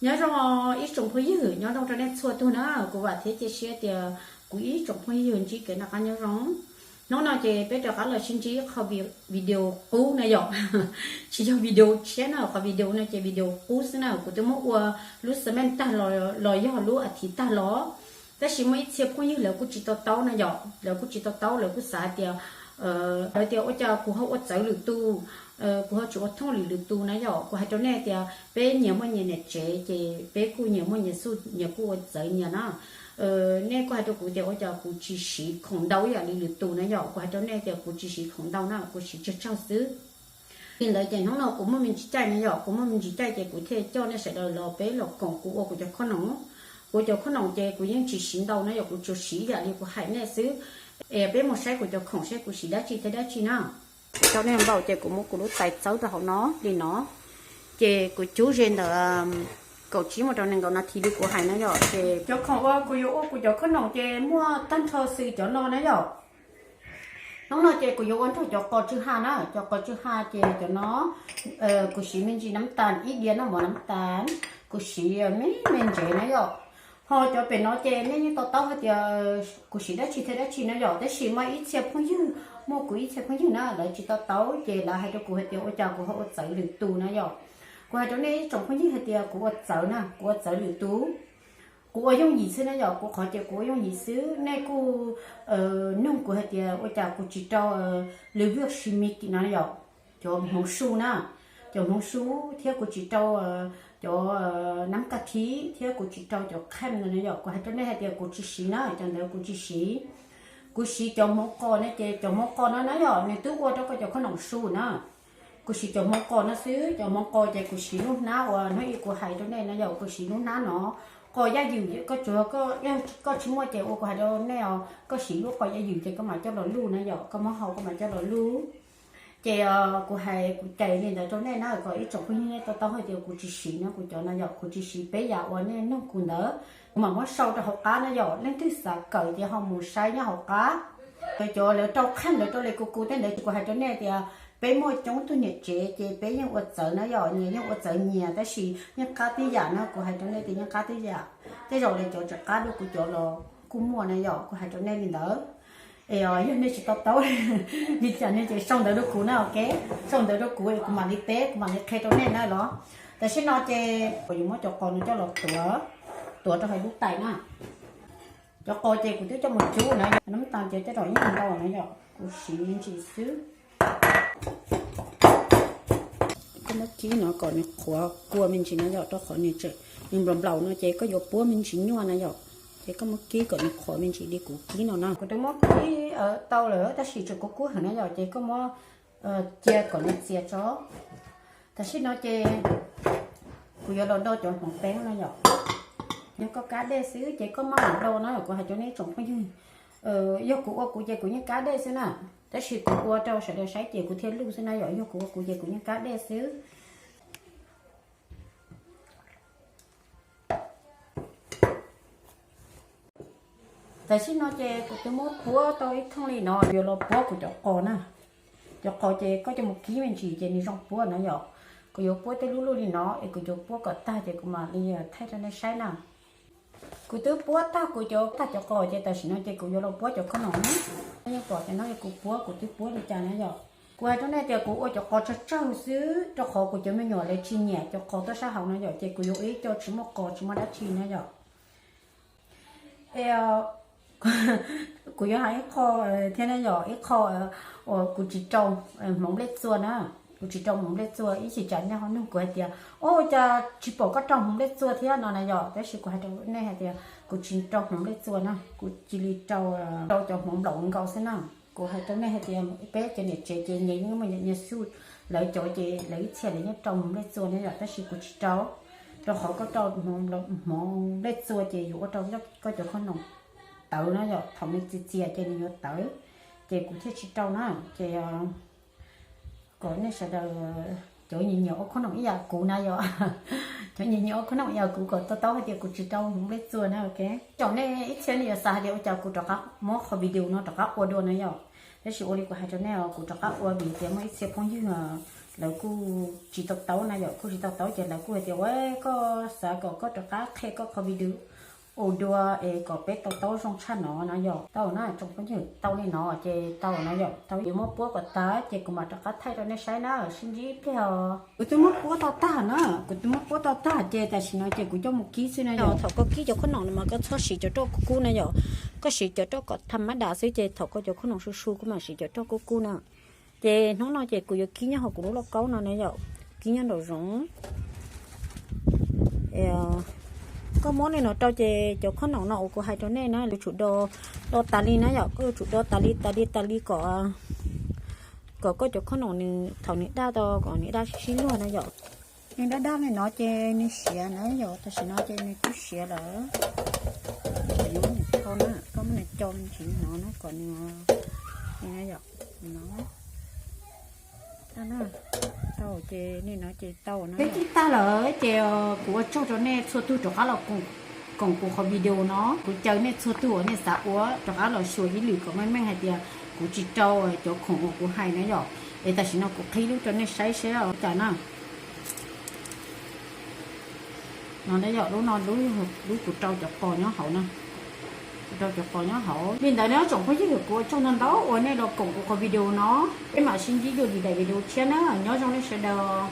Nyob zoo ib tsoom phooj ywg, nyob zoo rau nej txhua tus na. Kuv vam thiab cia siab tias kuv ib tsoom phooj ywg ntsib kev noj qab nyob zoo. Hnub no ces peb rov qab los sib ntsib qhov video qub na yom. Tsis yog video tshiab na, qhov video no ces video qub xwb na. Kuv twb muab ua lub xeem tag los yog lub athiv tag los, tab sis muaj ib txhia phooj ywg lawv kuj tsis to taub na yom, lawv kuj tsis to taub, lawv kuj xav tias, lawv tias ua cas kuv ho ua txawv lwm tus, kuv ho tsis ua thooj li lwm tus na yom. Kuv hais rau nej tias peb nyias muaj nyias niam tsev ces peb kuj nyias muaj nyias xub nyias kuj ua txawv nyias na. Nej kuj hais rau kuv tias ua cas kuv tsis siv khoom ntau ib yam li lwm tus na yom. Kuv hais rau nej tias kuv tsis siv khoom ntau na, kuv siv tsawg tsawg xwb. Li ntawd ces hnub no kuv muaj me ntsis caij na yom, kuv muaj me ntsis caij ces kuv thiaj coj nej sawv daws los peb los koom kuv ua kuv cov khoom noom. Kuv cov khoom noom ces kuv yeej tsis siv ntau na yom, kuv tsuas siv ib yam li kuv hais nej xwb. Es peb mus saib kuv cov khoom seb kuv siv dab tsi thiab dab tsi na. Rau nej npaum ces kuv muab kuv lub tais txawb rau hauv no li no, ces kuv cub ze ntawm kaum tsib mus rau nees nkaum nas this li kuv hais na yom. Ces cov khoom uas kuv yuav ua kuv cov khoom noom ces muaj tag nrho xws cov no na yom. Hnub no ces kuv yuav ua nrog cov qos tsw ha na, cov qos tsw ha ces cov no kuv siv me ntsis nab tas ib diav noj mov nab tas, kuv siv me me ntsev na yom. Ho cov pem no ces nej yeej to taub hais tias kuv siv dab tsi thiab dab tsi na yom, tab sis muaj ib txhia phooj ywg, muaj kuv ib txhia phooj ywg na lawv tsis to taub ces lawv hais rau kuv hais tias ua cas kuv ho ua txawv lwm tus na yom. Kuv hais rau nej ib tsoom phooj ywg hais tias kuv ua txawv na, kuv ua txawv lwm tus. Kuv ua yooj yim xwb na yom, kuv qhov ces kuv ua yooj yim xwb. Nej kuj nug kuv hais tias ua cas kuv tsis rau lwm vwj si mi kim no yom, cov hmoov su na, cov hmoov su, thiab kuv tsis rau cov nab kas thib thiab kuv tsis rau cov kheej no na yom. Kuv hais rau nej hais tias kuv tsis siv na, cov ntawd kuv tsis siv. Kuv siv cov hmoov qos na, ces cov hmoov qos no na yom, nws twb ua rau koj cov khoom noom su na. Kuv siv cov hmoov qos no xwb, cov hmoov qos ces kuv siv lub hnab uas hnub ib kuv hais rau nej na yom, kuv siv lub hnab no. Qos yaj ywm koj tsuas, koj tsis muaj ces ua kuv hais rau nej os, koj siv lub qos yaj ywm ces koj mam coj los luj na yom, koj muab hau koj mam coj los luj. Ces kuv hais kuv cais li ntawd rau nej na, kom ib tsoom phooj ywg nej to taub hais tias kuv tsis siv na, kuv cov no yom, kuv tsis siv peb yam uas nej nug kuv ntawd. Kuv mam muab sau rau hauv qab na yom, leej twg xav kawm ces ho mus saib nyob hauv qab. Cov lawv rau kheej lawv rau li kuv kuv tej ntawd kuv hais rau nej tias peb muaj coob tug niam tsev ces peb yeej ua txawv na yom, nyias yeej ua txawv nyias, tab sis yeej qab tib yam na, kuv hais rau nej tias yeej qab tib yam. Tej zaum li cov tsis qab dua kuv cov los kuj muaj na yom, kuv hais rau nej li ntawd. Es yog nej tsis to taub li cas nej ces sau ntawv rau kuv na, ok, sau ntawv rau kuv es kuv mam li teb kuv mam li qhia rau nej na los. Tam sim no ces kuv yuav muab cov qos no coj los tuav, tuav rau hauv lub tais na. Cov qos ces kuv twb coj mus cub na, nab tas ces tej zaum yeej ntau na yom, kuv siv me ntsis xwb. Koj muab kib no kom nws qhuav kua me ntsis na yom, rau qhov nws nplaum nplaum no ces koj yuav puab me ntsis nyuaj na yom. Ces koj muab kib kom nws qhuav me ntsis li kuv kib no na. Kuv twb muab kib tau lawm tab sis tseem kub kub heev na yom, ces koj muab cia kom nws txias tso. Tam sim no ces kuv yuav los do cov hmoov peeb na yom. Yog koj kab dej xwb ces koj maj mam do na, kuv hais rau nej tsoom phooj ywg. Yog kuv ua kuv ces kuv yeej kab dej xwb na, tab sis kuv ua rau sawv daws saib ces kuv thiaj luj xwb na yom. Yog kuv ua kuv ces kuv yeej kab dej xwb. Tam sim no ces kuv twb muab puab tau ib thooj li no, yuav los puab kuv cov qos na. Cov qos ces koj coj mus kib me ntsis ces nws zoo puab na yom. Kuv yuav puab tej lub luj li no es kuv yuav puab kom tag ces kuv mam li thaij rau nej saib na. Kuv twb puab tag kuv cov, tag cov qos ces tam sim no ces kuv yuav los puab cov khoom noom na. Nej yeej pom tias no yog kuv puab, kuv twb puab li cas na yom. Kuv hais rau nej tias kuv ua cov qos tsawg tsawg xwb rau qhov kuv cov me nyuam lawv tsis nyiam cov qos tuaj sab hauv no yom, ces kuv yuav ua ib co tsis muaj qos tsis muaj dab tsi na yom. Es kuv yuav hais ib qho thiab na yom, ib qho uas kuv tsis rau hmoov nplej txua na. Kuv tsis rau hmoov nplej txua, ib chim tsam nej ho nug kuv hais tias, o, cas tsis pom koj rau hmoov nplej txua thiab no na yom, tab sis kuv hais rau nej hais tias kuv tsis rau hmoov nplej txua na, kuv cia li rau, rau cov hmoov nplaum nkaus xwb na. Kuv hais rau nej hais tias peb cov niam tsev ces nyias yeej muaj nyias xub, lawv cov ces lawv ib txhia lawv yeej rau hmoov nplej txua na yom, tab sis kuv tsis rau, rau qhov koj rau hmoov nplej txua ces yuav ua rau koj cov khoom noom tawv na yom, thaum nws txias txias ces nws yuav tawv, ces kuv thiaj tsis rau na. Ces kom nej sawv daws cov nyiam nyiam ua khoom noom ib yam kuv na yom, cov nyiam nyiam ua khoom noom ib yam kuv kom to taub hais tias kuv tsis rau hmoov nplej txua na, ok. Tsoom nej ib txhia nej yuav xav hais tias ua cas kuv rov qab muab qhov video no rov qab ua dua na yom, tab sis ua li kuv hais rau nej os, kuv rov qab ua vim tias muaj ib txhia phooj ywg lawv kuj tsis tau taub na yom, kuj tsis tau taub ces lawv kuj hais tias ua koj xav kom koj rov qab qhia koj qhov video dua es kom peb tau taub zoo tshaj no na yom. Tau na tsoom phooj ywg, tau li no ces tau na yom, tau yuav muab puab kom tag ces kuv mam rov qab thaij rau nej saib na, sib ntsib ib pliag os. Kuv twb muab puab tau tag na, kuv twb muab puab tau tag ces tam sim no ces kuv coj mus kib xwb na yom. Thaum koj kib cov khob noom no mas koj txhob siv cov roj kub kub na yom, koj siv cov roj kom tham mab dam xwb ces thaum koj cov khob noom su su koj mam siv cov roj kub kub na. Ces hnub no ces kuv yuav kib nyob hauv kuv lub lauj kaub no na yom, kib nyob nraum zoov. Koj muab li no rau ces cov khob noom no uas kuv hais rau nej na yuav tsum do, do tas li na yom, koj yuav tsum do tas li tas li tas li kom, kom koj cov khob noom nws thaum nws daj tau kom nws daj sib luag na yom. Nws daj daj li no ces nws siav na yom, tam sim no ces nws twb siav lawm. Koj muab nws cau ntsis no na kom nws, no, tau ces li no ces tau na. Peb kib tag lawm ces kuv ua tsaug rau nej txhua tug rov qab los koom kuv qhov video no. Kuv caw nej txhua tug uas nej xav ua rov qab los xyuas ib lwm kom meej meej hais tias kuv tsis rau cov khoom uas kuv hais na yom. Es tam sim no kuv qhib lub rau nej saib seb ua cas na. No na yom, lub no lub, lub kuv rau cov qos nyob hauv na. Kuv rau cov qos nyob hauv li ntawd na tsoom phooj ywg, kuv ua tsaug ntau ntau uas nej los koom kuv qhov video no. Peb mam sib ntsib dua lwm daim video tshiab na, nyob zoo nej sawv daws.